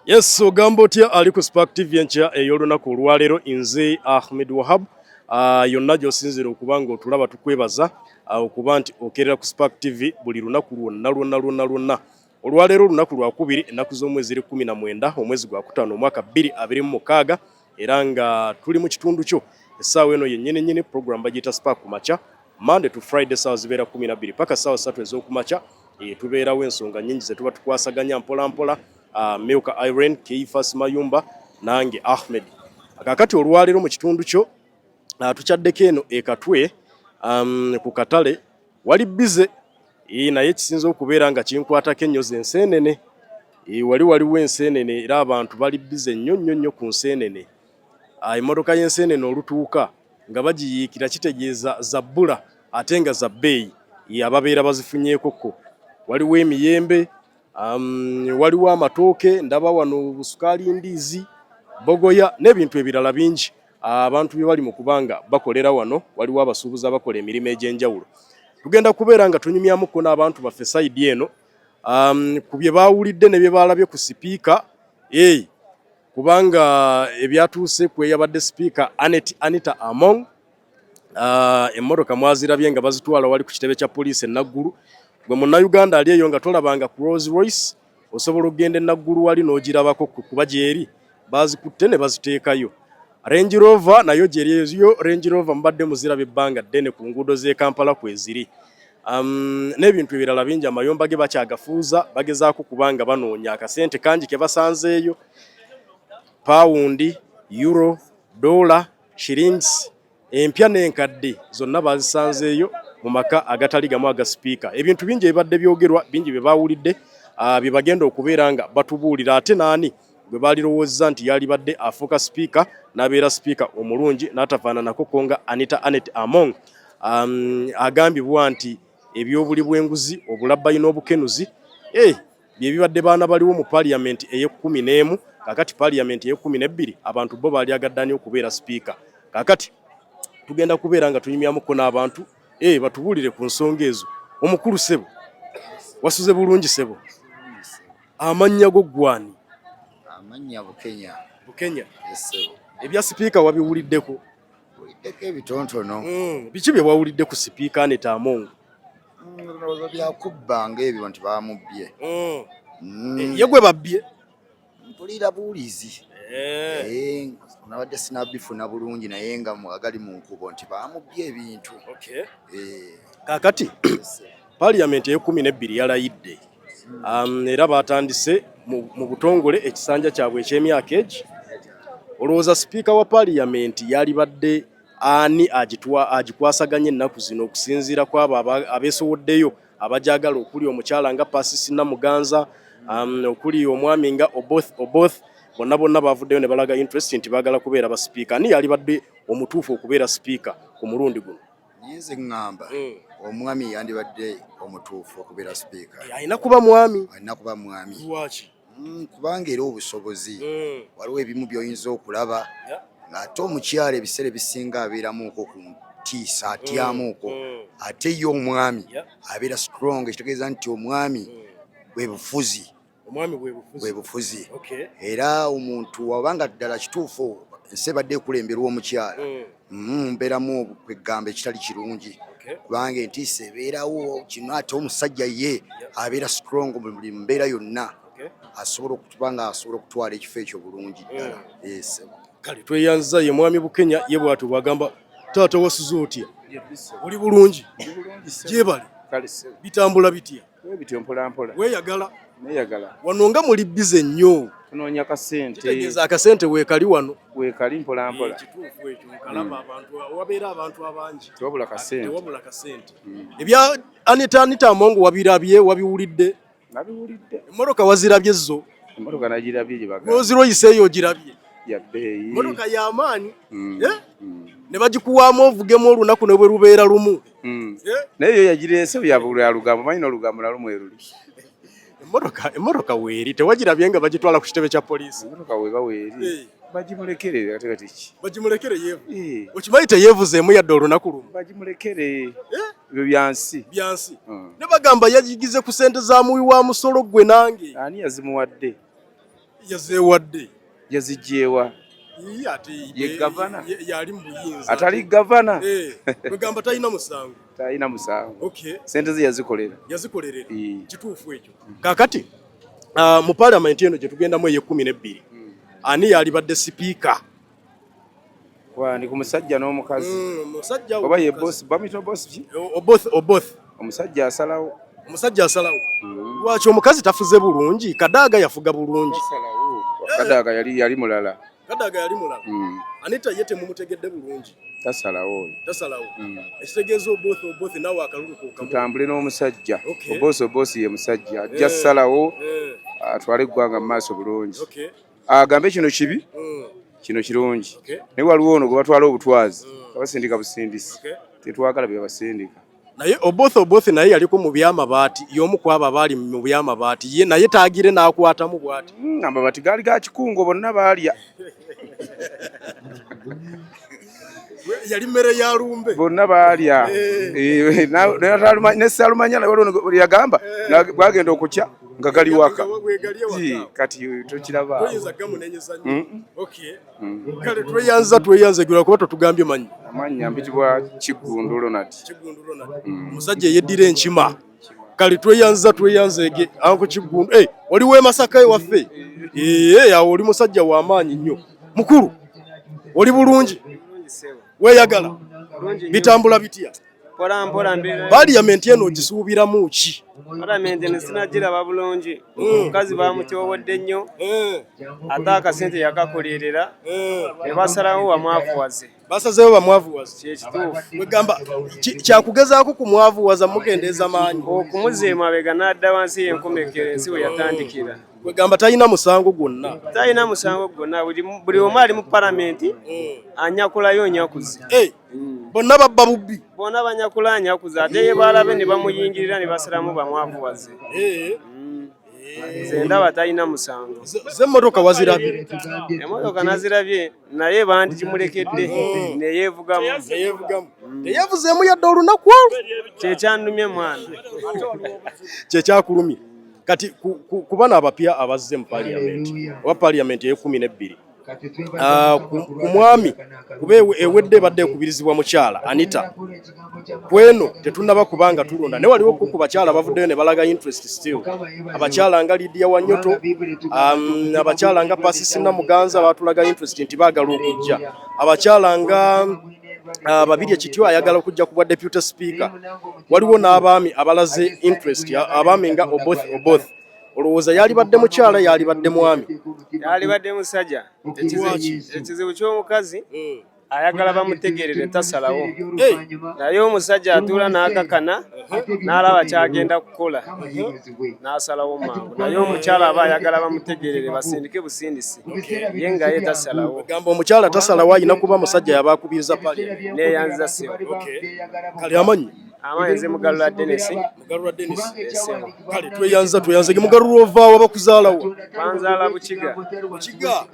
Yes, ogamba otya ali ku Spark TV enkya ey'olunaku olwaleero. Nze Ahmed Wahab. Yonna gy'osinziira okuba nga otulaba, tukwebaza okuba nti okerera ku Spark TV buli lunaku lwonna lwonna lwonna lwonna. Olwaleero olunaku lwakubiri, ennaku z'omwezi ziri 19, omwezi gwa kutaano, omwaka 2026, era nga tuli mu kitundu kyo essaawa eno yennyini nnyini. Program bagiyita Spark ku makya, Monday to Friday, saawa zibeera 12 paka saawa 3 ez'okumakya. Tubeerawo, ensonga nnyingi ze tuba tukwasaganya mpola mpola, Milka Irene Keifas Mayumba nange Ahmed. Kakati olwaleero mu kitundu kyo tukyaddeko eno ekatwe ku katale, wali busy, naye kisinza okubeera nga kinkwatako ennyo ze nseenene. Wali waliwo enseenene era abantu bali busy nnyo nnyo nnyo ku nseenene. Emmotoka y'enseenene olutuuka nga bagiyiikira, kitegeeza za bbula ate nga za bbeeyi ababeera bazifunyeeko ko. Waliwo emiyembe, waliwo amatooke, ndaba wano busukaali, ndiizi, bogoya n'ebintu ebirala bingi abantu bye bali mu kubanga bakolera wano. Waliwo abasuubuzi abakola emirimu egy'enjawulo. Tugenda kubeera nga tunyumyamuko n'abantu baffe side eno ku bye baawulidde ne bye baalabye ku sipiika, kubanga ebyatuuse ku eyabadde sipiika Anet Anita Among. Emmotoka mwazirabye nga bazitwala wali ku kitebe kya poliisi e Naggulu. Gwe Munnayuganda ali eyo nga tolabanga ku Rolls Royce, osobola okugenda e Naggulu wali n'ogirabako kuba gyeri, bazikutte ne baziteekayo. Range Rover nayo gyeri eyo. Range Rover mubadde muziraba ebbanga ddene ku nguudo z'e Kampala kweziri, n'ebintu ebirala bingi. Amayumba ge bakyagafuuza, bagezaako kubanga banoonya akasente kangi ke basanzeeyo, pawundi, euro, dola, shillings empya n'enkadde zonna bazisanzeeyo mu maka agatali gamu aga sipiika. Ebintu bingi ebibadde byogerwa, bingi bye bawulidde, bye bagenda okubeera nga batubuulira. Ate naani gwe baalirowoozza nti yalibadde afuuka sipiika n'abeera sipiika omulungi n'atafaananako ko nga Anita Anet Among, agambibwa nti ebyobuli bw'enguzi, obulabbayi n'obukenuzi bye bibadde baana baliwo mu paaliyamenti ey'e-11. Kaakati paaliyamenti ey'e-12, abantu bo baali agadde ani okubeera sipiika? Kaakati tugenda kubeera nga tunyumyamuko n'abantu batubuulire ku nsonga ezo. Omukulu ssebo, wasuze bulungi ssebo? Amannya go gwani? Amannya Bukenya. Bukenya? Essebo. Ebya sipiika wabiwuliddeko? Wuliddeko ebitonotono. Biki bye wawulidde ku sipiika Anita Among? Ndowooza byakubba ng'ebyo nti bamubbye. Ye gwe babbye? Mpulira buwulizi. Nabadde sinabifuna bulungi, naye nga agali mu nkubo nti bamubbye ebintu. Kaakati paaliyamenti ey'e-12 yalayidde, era batandise mu butongole ekisanja kyabwe eky'emyaka egi. Olowooza sipiika wa paaliyamenti yalibadde ani agikwasaganya ennaku zino, okusinziira ku abo abeesowoddeyo abajagala, okuli omukyala nga Persis Namuganza, okuli omwami nga Oboth Oboth? Bonna bonna bavuddeyo ne balaga interest nti baagala kubeera basipiika. Ani yalibadde omutuufu okubeera sipiika ku mulundi guno? Naye nze ŋŋamba omwami yandibadde omutuufu okubeera sipiika. Alina kuba mwami? Alina kuba mwami. Lwaki? Kubanga era obusobozi, waliwo ebimu by'oyinza okulaba ng'ate omukyala ebiseera ebisinga abeeramuuko ku ntiisa, atyamuuko, ate ye omwami abeera strong, ekitegeeza nti omwami bwe bufuzi. Omwami bwe bufuzi? Bwe bufuzi. Era omuntu wabanga ddala kituufu ensi ebadde ekulemberwa omukyala, mbeeramu kwegamba ekitali kirungi, kubanga entiisa ebeerawo kino, ate omusajja ye abeera strong mu buli mbeera yonna, asobola okuba nga asobola okutwala ekifo ekyo bulungi ddala. Yes. Kale tweyanziza. Ye mwami Bukenya, ye bw'atyo bw'agamba. Taata, wasuze otya? Oli bulungi? Gyebale. Bitambula bitya? Bityo mpola mpola. Weeyagala? Neeyagala. Wano nga muli busy nnyo. Tunoonya kasente. Kitegeeza akasente weekali wano. Weekali mpola mpola. Kituufu ekyo, nkalaba abantu wabeera abantu abangi. Tewabula kasente. Tewabula kasente. Ebya Anita Among wabirabye, wabiwulidde? Nabiwulidde. Emmotoka wazirabye zo? Emmotoka nagirabye gye bagamba. Rolls Royce eyo ogirabye? Ya bbeeyi. Emmotoka y'amaanyi. Eh? Ne bagikuwaamu ovugemu olunaku ne bwe lubeera lumu. Naye yo yagireese bya lugambo, manyi n'olugambo nalwo mweruli. Emmotoka weeri, tewagirabye nga bagitwala ku kitebe kya poliisi? Emmotoka weeba weeri. Bagimulekere, ate kati ki? Bagimulekere yeevu? Okimanyi teyeevuzeemu yadde olunaku lumu. Bagimulekere. Ebyo byansi. Byansi. Ne bagamba yagigize ku ssente za muwi wa musolo, ggwe nange. Ani yazimuwadde? Yazeewadde. Yazigyewa? Ye ate Ye gavana? Yali mu buyinza. Atali gavana. Eh, kwegamba talina musango. Talina musango. Okay. Sente ze yazikolera. Yazikolerera. Eh. Kituufu ekyo. Kaakati mu paalamenti eno gye tugendamu ey'ekkumi n'ebbiri, ani yalibadde sipiika? Kwani ku musajja n'omukazi? Musajja. Oba ye boss, bamuyita boss ki? Oboth, Oboth. Omusajja asalawo. Omusajja asalawo. Lwaki omukazi tafuze bulungi? Kadaaga yafuga bulungi. Asalawo. Kadaaga yali mulala. Kadaaga yali mulala. Anita ye temumutegedde bulungi. Tasalawo oyo. Tasalawo. Ekitegeeza Oboth, Oboth naawe akalulu kokamu. Tutambule n'omusajja. Okay. Oboth, Oboth ye musajja ajja Eh. salawo, atwale eggwanga mu maaso bulungi, agambe kino kibi, kino kirungi. Naye waliwo ono gwe batwala obutwazi, abasindika busindisi. Tetwagala bye basindika. Naye Oboth, Oboth naye yaliko mu byamabaati, y'omu ku abo abaali mu byamabaati, ye naye taagire n'akwatamu bw'ati. Amabaati gaali ga kikungo, bonna baalya. Yali mmere ya lumbe. Bonna baalya. Eh, ne Saalumanya naye waliwo bwe yagamba bwagenda okukya nga gali waka. Bwegali ewaka. Eh, kati tokiraba. Toyinza gamunenyeza nnyo. Okay. Kale tweyanza, tweyanza gula kuba totugambye manyi. Amannya mpitibwa Kiggundu Ronald. Kiggundu Ronald, omusajja eyeddira enkima. Kale tweyanza, tweyanzeege anko Kiggundu. Eh, oli w'e Masaka ewaffe? Ee, awo oli musajja w'amaanyi nnyo. Mukulu, oli bulungi? Weeyagala? Bitambula bitya? Mpola mpola, mbeera. Paaliyamenti eno ogisuubiramu ki? Palamenti eno sinagiraba bulungi. Omukazi bamutyobodde nnyo, ate akasente yakakolerera, ne basalawo bamwavuwaze. Basazeewo bamwavuwaze. Kyekituufu. Wegamba kyakugezaako kumwavuwaza, mukendeeza maanyi. Okumuza emabega n'adda wansi y'enkomekero ensi we yatandikira. Wegamba talina musango gwonna. Talina musango gwonna. Buli omu ali mu palamenti anyakulayo onyakuzi. Eh, bonna babba bubbi. Bonna banyakula anyakuzi, ate ye baalabe ne bamuyingirira ne basalamu bamwavuwaze. Nze ndaba talina musango. Zemmotoka wazirabye? Emotoka nazirabye, naye bandigimulekedde neyeevugamu. Neyeevugamu, teyeevuzeemu yadde olunaku olwo. Kyekyandumye mwana. Kyekyakulumye. Kati ku bano abapya abazze mu paaliyamenti, oba paaliyamenti ey'ekkumi n'ebbiri, ku mwami, kuba ewedde ebadde ekubirizibwa mukyala Anita, kweno tetunnaba kubanga tulonda, naye waliwo ku bakyala bavuddeyo ne balaga interest still, abakyala nga Lydia Wanyoto, abakyala nga Pasisi Namuganza batulaga interest nti baagala okujja, abakyala nga Babirye Kityo ayagala okujja ku bwa deputy speaker. Waliwo n'abaami abalaze interest, abaami nga Oboth. Oboth olowooza yalibadde mukyala, yalibadde mwami? Yalibadde musajja. Ekizibu ky'omukazi, ayagala bamutegeerere, tasalawo. Naye omusajja atuula n'akakana n'alaba kyagenda kukola n'asalawo mangu. Naye omukyala aba ayagala bamutegeerere, basindike busindisi, ye nga ye tasalawo. Gamba omukyala tasalawo, alina kuba musajja yaba akubiriza parliament. Neeyanziza ssebo. Kale, amanyi? Amanyi nze Mugalula Dennis. Mugalula Dennis. Ssebo. Kale tweyanza, tweyanzege. Mugalula, ovaawa? Bakuzaalawo? Banzaala Bukiga. Bukiga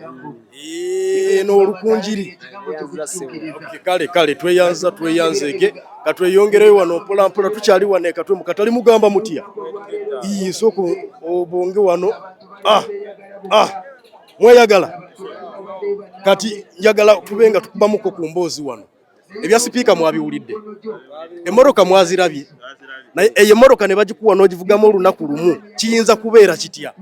eno olukunjiri. Neeyanziza ssebo. Okay, kale kale, tweyanza, tweyanzege. Katweyongereyo wano mpola mpola, tukyali wano ekatwe mukatali. Mugamba mutya? Iyi sooka obonge wano. Ah, mweyagala. Kati njagala tube nga tukubamuko ku mboozi wano. Ebya sipiika mwabiwulidde, emmotoka mwazirabye, naye eyo emmotoka ne bagikuwa n'ogivugamu olunaku lumu, kiyinza kubeera kitya?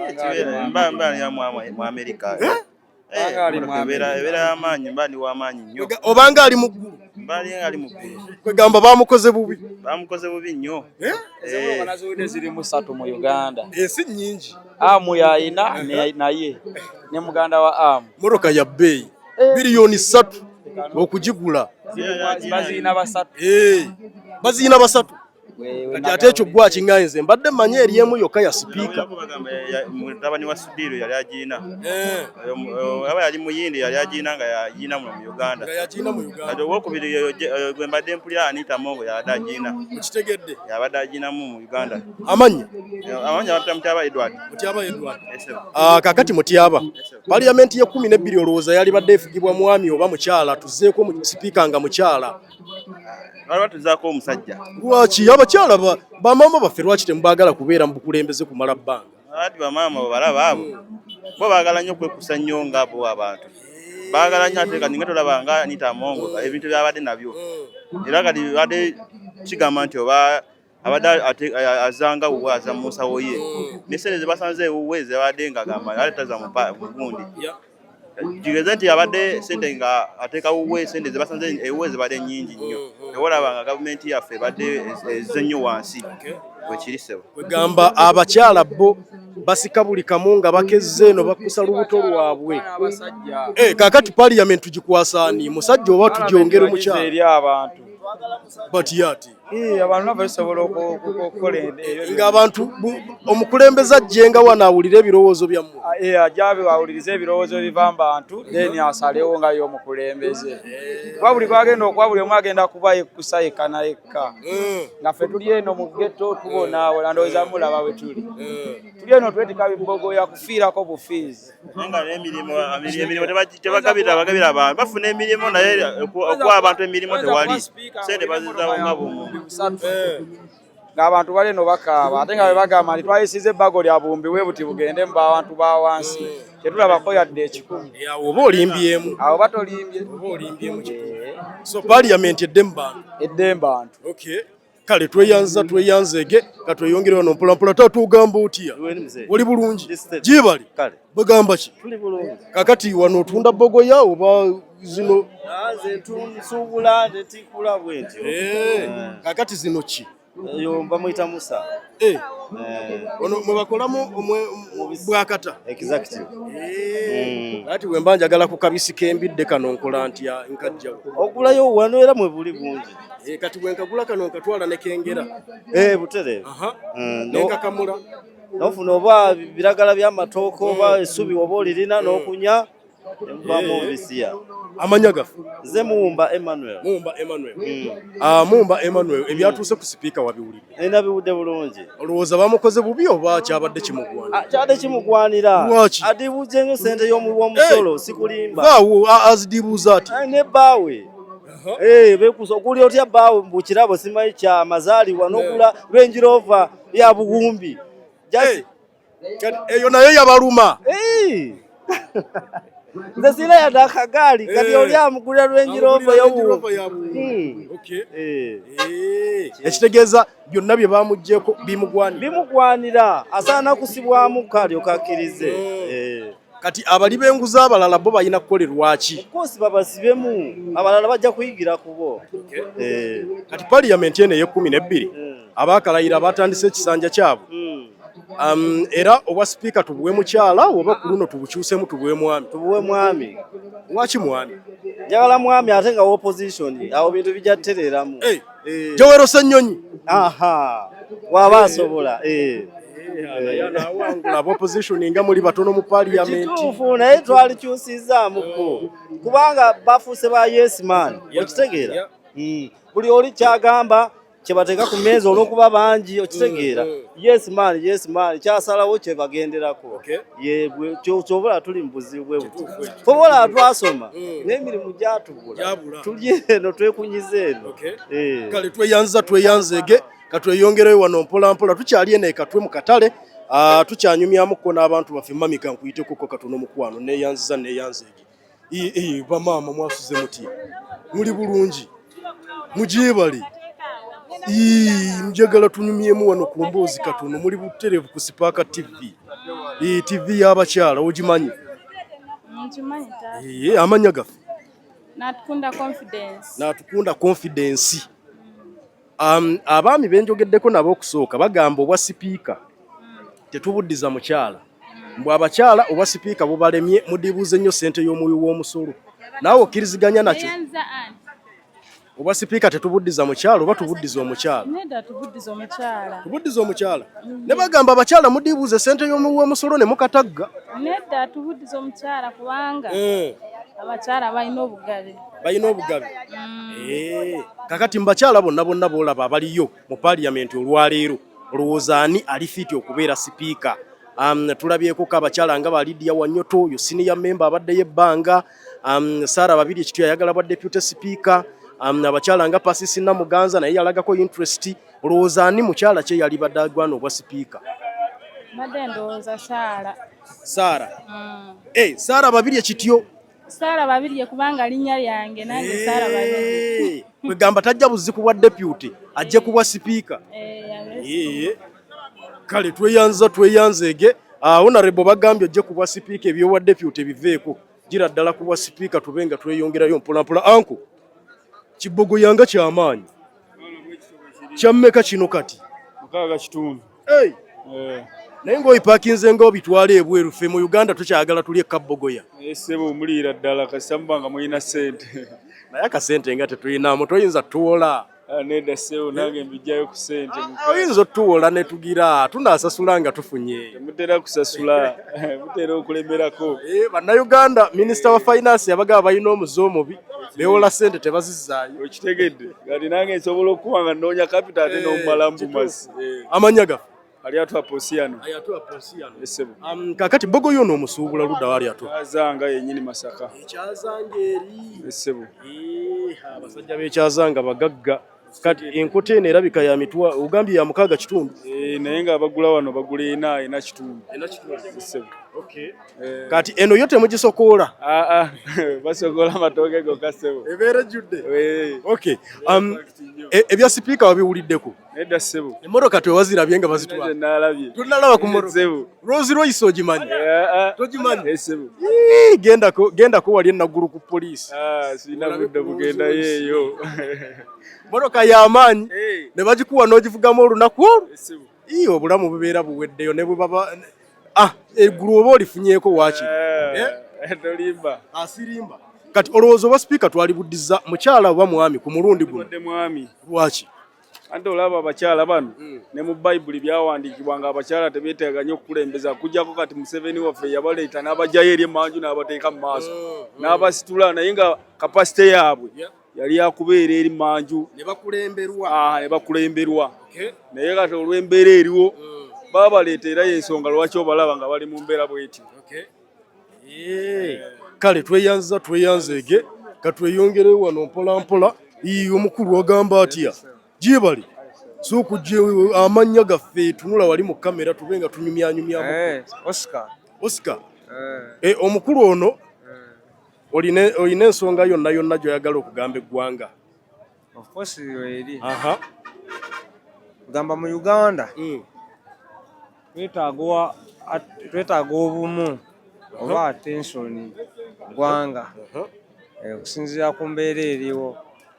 Kibeera mba ya mu Amerika. Eh, Ali mu emotoka ebeera y'amaanyi, mba ndi w'amaanyi nnyo. Obanga ali mu ggulu. Mba ali ali mu ggulu. Kwegamba bamukoze bubi. Bamukoze bubi nnyo. Eh? Eh, Naziwulidde zirimu ssatu mu Uganda. Ensi nnyingi. Amu yayina naye ne muganda wa Amu. Motoka ya bbeeyi, 3 biliyoni okugigula. Bazirina basatu. Eh, bazirina basatu. Wewe. Kati ate ekyo gwakiŋŋaanye, nze mbadde mmanyi eri emu yokka ya sipiika. Bagamba mutabani wa Sudiiro yali agiina. Oba yali muyindi, yali agiina nga yagiina muno mu Uganda. Nga yagiina mu Uganda. Kati owokubiri oyo gwe mbadde mpulira, Anita Among, yabadde agiina. Okitegedde? Yabadde agiinamu mu Uganda. Amannya? Amannya bamuyita Mutyaba Edward. Mutyaba Edward. Yes, sir. Ah, kakati Mutyaba, paliyamenti y'ekkumi n'ebbiri olowooza yalibadde efugibwa mwami oba mukyala? Tuzzeeko mu sipiika nga mukyala. Bali batuzaako omusajja. Lwaki abakyala bamaama baffe, lwaki temubaagala kubeera mu bukulembeze kumala bbanga? Ati bamaama bwe balaba abo bo baagala nnyo okwekusa nnyo nga bo abantu baagala nnyo, ate kati nga tolaba nga Anita Among ebintu byabadde nabyo, era kati badde kigamba nti oba abadde azanga wuwe, aza mu nsawo ye, ne sente ze basanze ewuwe zebadde nga agamba ate taza mu gundi. Kigeze nti abadde sente nga ateeka wuwe, sente ze basanze ewuwe zibadde nnyingi nnyo. Tewolaba nga gavumenti yaffe ebadde ezze nnyo wansi bwekiri, ssebo. Kwegamba abakyala bo basika buli kamu nga bakezze eno bakusa lubuto lwabwe. Abasajja. Kakati parliament tugikwasaani musajja oba tugyongere mukyala? Eri abantu. But yati Abantu nabo basobola okukola eyo. Ng'abantu omukulembeze ajjenga wano awulire ebirowoozo byammwe. Ajja awulirize ebirowoozo ebiva mu bantu, then asalewo nga ye omukulembeze, kuba buli gwagenda okuba buli omu agenda kuba yekkusa yekka na yekka, nga ffe tuli eno mu ghetto tubonaabona. Ndowooza mulaba bwe tuli, tuli eno twetika bibogoya kufiirako bufiizi. Naye nga n'emirimu, emirimu tebagabira, bagabira abantu bafuna emirimu, naye okuwa abantu emirimu tewali, sente bazizaawo nga bumu. Ng'abantu bali eno bakaaba, ate nga bwe bagamba nti twayisiza ebbago lya buwumbi bwe buti bugende mu bantu ba wansi, tetulabako yadde 100. Awo oba olimbyemu. Awo batolimbye. Oba olimbyemu kituufu. So parliament edde mu bantu. Edde mu bantu. Okay, kale tweyanza, tweyanzeege, katweyongere wano mpolampola. Tatugamba otya? Oli bulungi? Gibali bagamba ki? Tuli bulungi. Kakati wano otunda bogoya oba zino? Nze nsuubula netikula bwe ntyo. Kakati zino ki? Eyo bamuyita Musa. Ono mwebakolamu bwakata? Executive. Ati bwe mba njagala ku kabisi k'embidde kano nkola ntya, nkajjawo? Ogulayo wano era mwe buli bungi. Kati bwe nkagula kano nkatwala ne kengera? Butereevu. Nenkakamula. Nofuna oba biragala by'amatooke oba essubi oba olirina n'okunya nemuvaamu omubisiya. Amanya gaffe? Nze Muwumba Emmanuel. Muwumba Emmanuel. Ah, Muwumba Emmanuel, ebyatuuse ku sipiika wabiwulidde? Nabiwudde bulungi. Olowooza bamukoze bubi oba kyabadde kimugwanira? Ah, kyabadde kimugwanira. Lwaki? Adibuuze nnyo sente y'omuwi w'omusolo, sikulimba. Vaawo azidibuuza ati? Ne bbaawe. Bekusa oguli otya bbaawe mu kirabo simanyi kya mazaalibwa n'ogula Range Rover ya buwumbi. Just Kati eyo nayo yabaluma. Nze sirina yadde akagaali, kati oli amugulira Range Rover Amugulira Range Rover y'obuwumbi. ya buwumbi. Okay. Ekitegeeza byonna bye bamuggyeko bimugwanira. Bimugwanira, asaana kusibwamu kalyoka akkirize. Kati abali b'enguzi abalala bo balina kukolerwa ki? Kosi babasibemu, abalala bajja kuyigira ku bo. Kati parliament eno ey'e12 abaakalayira batandise ekisanja kyabwe. Era obwa sipiika tubuwe mukyala oba ku luno tubukyusemu tubuwe mwami? Tubuwe mwami. Lwaki mwami? Njagala mwami ate nga opposition, awo bintu bijja kutereeramu. Joel Ssenyonyi. Aha, waba asobola. Nawangula aba opposition nga muli batono mu parliament. Kituufu, naye twalikyusizaamuko kubanga bafuuse ba yes man, okitegeera? Buli oli kyagamba kyebateeka ku mmeeza olw'okuba bangi, okitegeera? Yes man, yes man, kyasalawo kyebagenderako. Ye kyobola tuli mu buzibu bwe buti, fobola twasoma n'emirimu gyatubula, tuli eno twekunyiza eno. Kale tweyanza, tweyanzeege, katweyongereyo wano mpola mpola. Tukyali eno ekatwe mu katale, tukyanyumyamuko n'abantu baffe. Mami, kankuyitekuko katono, mukwano. Neyanziza, neyanzeege. Bamaama mwasuze mutya? Muli bulungi? Mugyebale. Njagala tunyumyemu wano ku mboozi katono. Muli butereevu ku Spark TV, TV y'abakyala, ogimanyi? Nkimanyi taata. Amannya gaffe? Natukunda Confidence. Natukunda Confidence. Abaami benjogeddeko nabo okusooka bagamba obwa sipiika tetubuddiza mukyala, mbwe abakyala obwa sipiika bubalemye, mudibuuze nnyo ssente y'omuwi w'omusolo. Naawe okkiriziganya nakyo? Neyanza anti. Obwa sipiika tetubuddiza mukyala oba tubuddiza omukyala? Nedda, tubuddiza omukyala. Tubuddiza omukyala. Ne bagamba abakyala mudibuuze ssente y'omuwi w'omusolo ne mukatagga. Nedda, tubuddiza omukyala kubanga abakyala balina obugabe. Balina obugabe. Kakati mu bakyala bonna bonna boolaba abaliyo mu paaliyamenti olwaleero, olowooza ani ali fit okubeera sipiika? Tulabyeko abakyala nga ba Lydia Wanyoto, oyo senior member abaddeyo ebbanga, Sarah Babirye Kityo yayagala bwa deputy speaker, abakyala nga Pasisi Namuganza naye yalagako interest. Olowooza ani mukyala kye yali badde agwana obwa sipiika? Mbadde ndowooza Saara. Saara. Eh, Saara Babirye kityo. Saara Babirye kubanga linnya lyange nange Saara Babirye. Eh, kwegamba tajja buzzi ku bwa deputy, ajje ku bwa sipiika. Eh, Kale tweyanza tweyanzeege. Ah, honorable bagambye ojje ku bwa sipiika eby'obwa deputy biveeko. Gira ddala ku bwa sipiika tube nga tweyongerayo mpolampola. Anko, kibogoya nga kyamaanyi. Kyammeka kino kati? 6.5. Hey! Eh. Naye ng'oyipakinze ng'obitwala ebweru, ffe mu Uganda tukyagala tulye kabogoya. Eh, ssebo muliira ddala kasita muba nga mulina ssente. Naye akasente nga tetulinamu, toyinza tuwola? Ah, nedda ssebo, nange mbijjayo ku ssente. Ah, oyinza otuwola ne tugira tunaasasula nga tufunye. Temutera kusasula, mutera okulemerako. Eh, bannayuganda, minisita wa finance yabagamba balina omuze omubi, beewola ssente tebazizzaayo. Okitegedde, kati nange nsobola okuba nga nnoonya capital ate n'omumala mbumasi. Amannya gaffe? Aliatwa Posiano. Aliatwa Posiano. Esebo. Kakati bogoya ono omusuubula ludda wali atwa? Kyazanga yennyini Masaka. Ekyazanga eri. Esebo. Abasajja b'ekyazanga bagagga. Kati enkota eno erabika ya mitwa, ogambye ya 6.5. Eh, naye nga abagula wano bagula 4.5. 4.5. Esebo. Okay. Kati eno yo temugisokoola? Ah ah, basokola amatooke gokka ssebo. Ebeera ejjudde. Okay. Ebya sipiika wabiwuliddeko? Nedda ssebo. Emmotoka tewazirabye nga bazitwala? Nalabye. Tonalaba ku mmotoka? Ssebo. Rolls Royce ogimanyi? Togimanyi? Ssebo. Gendako, gendako wali enaggulu ku poliisi. Ah, sirina budde bugendayo eyo. Mmotoka y'amaanyi ne bagikuwa n'ogivugamu olunaku olwo. Ii, obulamu bubeera buweddeyo ne bwe baba eggulu oba olifunyeeko waakiri. Tolimba. Asirimba. Kati olowooza oba sipiika twalibuddiza mukyala oba mwami ku mulundi guno? Mbadde mwami. Lwaki? Anti olaba abakyala bano ne mu Bayibuli byawandiikibwa nga abakyala tebeetaaga nnyo okukulembeza, okuggyako kati Museveni waffe yabaleeta n'abaggyayo eri emmanju n'abateeka mu maaso n'abasitula, naye nga kapasite yaabwe yali yakubeera eri mmanju ne bakulemberwa. Ne bakulemberwa. Naye kati olw'embeera eriwo babaleeta, era y'ensonga lwaki obalaba nga bali mu mbeera bw'etyo. Kale tweyanza tweyanzeege, katweyongereyo wano mpola mpola. Ii, omukulu agamba atya? Gyebale sooka ojje amannya gaffe, tunula wali mu kamera tube nga tunyumyanyumyamu. Oscar. Oscar. Omukulu ono olina ensonga yonna yonna gy'oyagala okugamba eggwanga? Of course eri. Gamba mu Uganda twetaaga obumu oba attention ggwanga okusinziira ku mbeera eriwo.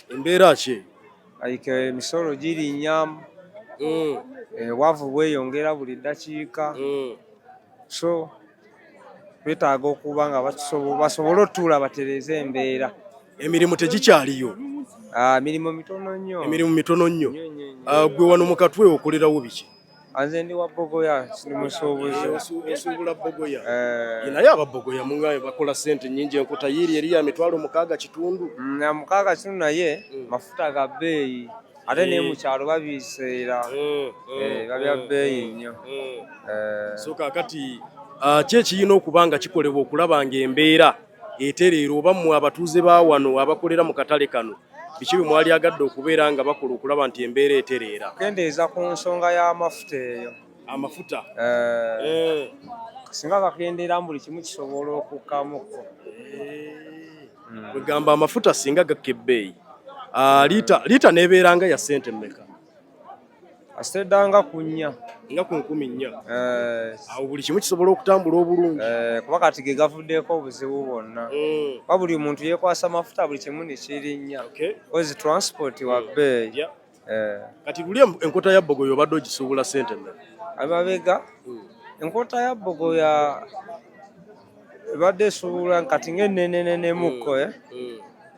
Embeera ki? Like emisolo girinnya, obwavu bweyongera buli ddakiika. So twetaaga okuba nga basobole otuula batereeze embeera. Emirimu tegikyaliyo? Emirimu mitono nnyo. Emirimu mitono nnyo. Gwe wano mu Katwe okolerawo biki? Nze ndi wa Bogoya, ndi musuubuzi. Osuubula Bogoya? Naye ababogoya mungaye bakola ssente nnyingi, enkota yiiri eri ya 6,500. Ya 6.5, naye mafuta ga bbeeyi. Ate ne mu kyalo babiseera. Babya bbeeyi nnyo. So kaakati ki ekirina okuba nga kikolebwa okulaba ng'embeera etereera, oba mmwe abatuuze ba wano abakolera mu katale kano biki bye mwali agadde okubeera nga bakola okulaba nti embeera etereera? Kendeeza ku nsonga y'amafuta eyo. Amafuta? Singa kakendeera buli kimu kisobola okukkamuko. Kwegamba amafuta singa gakka ebbeeyi, liita n'ebeera nga ya ssente mmeka? Asitedda nga ku 4. Nga ku 4,000. Awo buli kimu kisobola okutambula obulungi. Kuba kati ge gavuddeko obuzibu bwonna. Kuba buli muntu yeekwasa mafuta buli kimu ne kirinnya. Kozi transport wa bbeeyi. Kati luli enkota ya Bogoya obadde ogisuubula ssente mmeka? Amabega enkota ya Bogoya ebadde esuubula kati ng'ennenenenemukko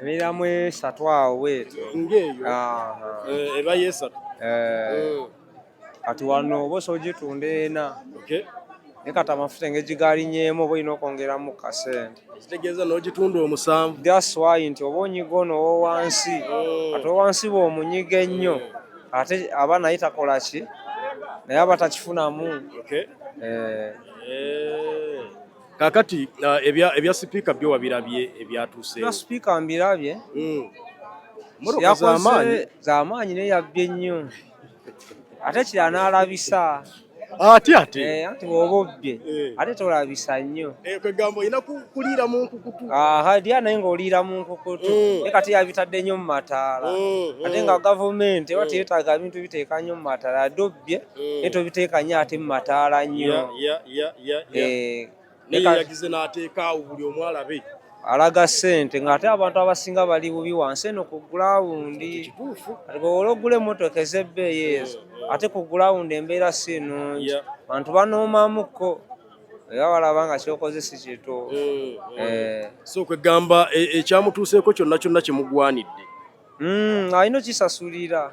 ebeeramu 3 awo bwetyo. Ng'eyo? Eba y'esatu. Kati wano oba osobola ogitunda 4. Naye kati amafuta engeri gigalinyeemu oba olina okwongeramu kasente. Kitegeeza n'ogitunda 7. That's why nti oba onyiga ono owowansi, kati owansi bw'omunyiga ennyo ate aba naye takola ki, naye aba takifunamu. Kaakati ebya sipiika byo wabirabye ebyatuuseewo? Ebya sipiika mbirabye. Mmotoka z'amaanyi. Z'amaanyi naye yabbye nnyo. Ate kirala n'alabisa. Ate ate eh, anti bw'oba obbye eh. ate tolabisa nnyo. Eh, kwegamba olina kuliira mu nkukutu. Aha, lya naye ng'oliira mu nkukutu. Mm. Naye kati yabitadde nnyo mu mataala. Mm, ate nga gavumenti eba teyetaaga bintu biteeka nnyo mu mataala, ate obbye naye tobiteeka nnyo ate mu mataala nnyo. Naye yagize n'ateeka awo buli omu alabe. Alaga ssente ng'ate abantu abasinga bali bubi wansi eno ku gulawundi. Kati bw'ola ogula emmotoka ez'ebbeeyi ezo mm, mm. ate ku gulawundi embeera si nnungi, bantu banoomamuko era balaba nga kyokoze si kituufu. Mm, eh. So kwegamba e, ekyamutuuseeko kyonna kyonna kimugwanidde. Alina okisasulira,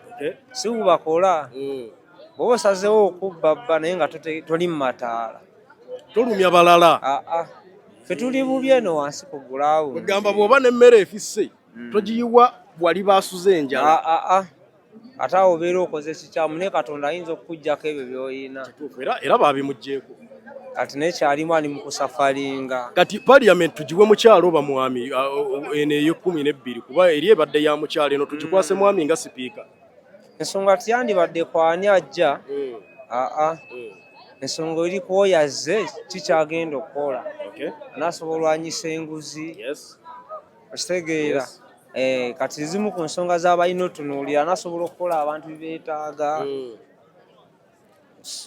si bubakola. Bw'oba osazeewo okubbabba naye nga toli mu mataala, tolumya balala. Aa ah, ah. Ffe tuli bubi eno wansi ku gulawundi. Kwegamba bw'oba n'emmere efisse togiyiwa wali basuze enjala. Aa ah, ate awo obeera okoze kikyamu, naye Katonda ayinza okukuggyako ebyo by'olina. Era era babimuggyeeko. Kati naye kyalimu ali mu kusafalinga. Kati parliament tugiwe mukyalo oba mwami eno ey'ekkumi n'ebbiri, kuba eri ebadde ya mukyalo, eno tugikwase mwami nga sipiika. Ensonga tiyandibadde kwani ajja. Aa ensonga eri kwoyo azze kikyagenda okukola, anasobola olwanyisa enguzi, okitegeera? Eh, kati zimu ku nsonga z'abalina otunuulira, anasobola okukola abantu byebeetaaga.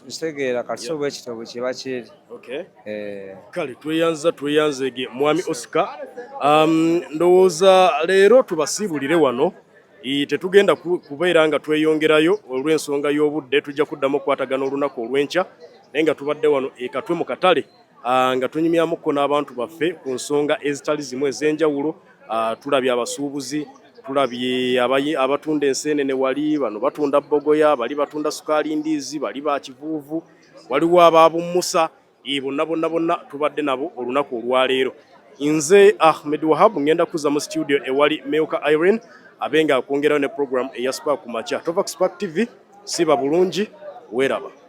Nkitegeera kati so bwekityo bwe kiba kiri. Eh. Kale tweyanza tweyanzege mwami Oscar. Ndowooza leero tubasiibulire wano, tetugenda kubeera nga tweyongerayo olw'ensonga y'obudde, tujja kuddamu okukwatagana olunaku olw'enkya, naye nga tubadde wano e Katwe mu katale nga tunyumyamukko n'abantu baffe ku nsonga ezitali zimu ez'enjawulo. Tulabye abasuubuzi, tulabye abatunda enseenene, wali bano batunda bbogoya, bali batunda sukaali ndiizi, bali ba kivuuvu, waliwo abaabumusa, bonna bonna bonna tubadde nabo olunaku olwaleero. Nze Ahmed Wahab, ngenda kuza mu studio ewali Milka Irene abe nga akwongerayo ne program eya Spark ku makya. Tova ku Spark TV, siba bulungi, weeraba.